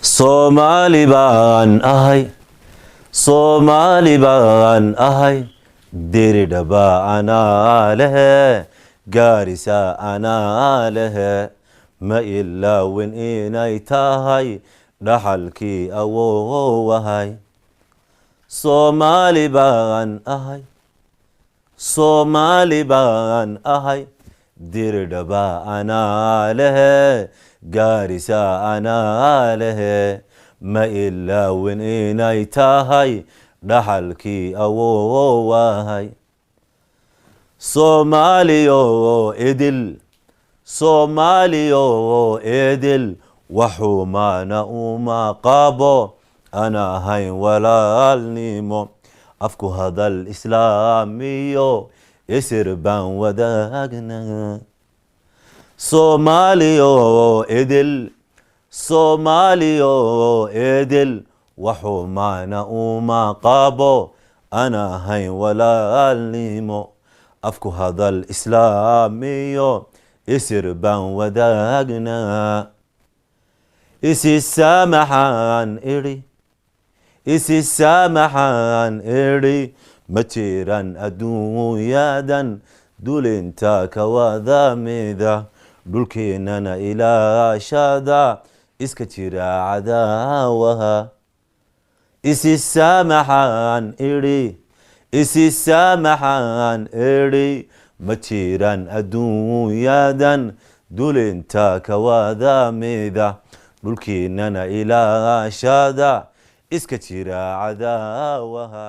Soomaali baan ahay, Soomaali baan ahay, Diridhaba anaa lehe, Gaarisa anaa lehe, ma ilaawin inay tahay dhaxalkii awoowahay. Soomaali baan ahay, Soomaali baan ahay, Diridhaba anaa lehe, Gaarisa anaa lehe, ma ilaawin inay tahay dhaxalkii awoowahay. Soomaaliyo idil, Soomaaliyo idil, waxumaana uma qabo ana ahayn walaalnimo, afku hadal islaamiyo isir baan wadaagnaa. Soomaaliyo idil, Soomaaliyo idil, waxumaana uma qabo ana ahayn walaalnimo, afku hadal islaamiyo isir baan wadaagnaa. Isi saamaxaan idhi, isi saamaxaan idhi, ma jiraan adduunyadan dulinta kawada mida, dhulkeennana ilaashada, iska jira cadaawaha. Isi saamaxaan idhi, isi saamaxaan idhi, ma jiraan adduunyadan dulinta kawada mida, dhulkeennana ilaashada, iska jira cadaawaha.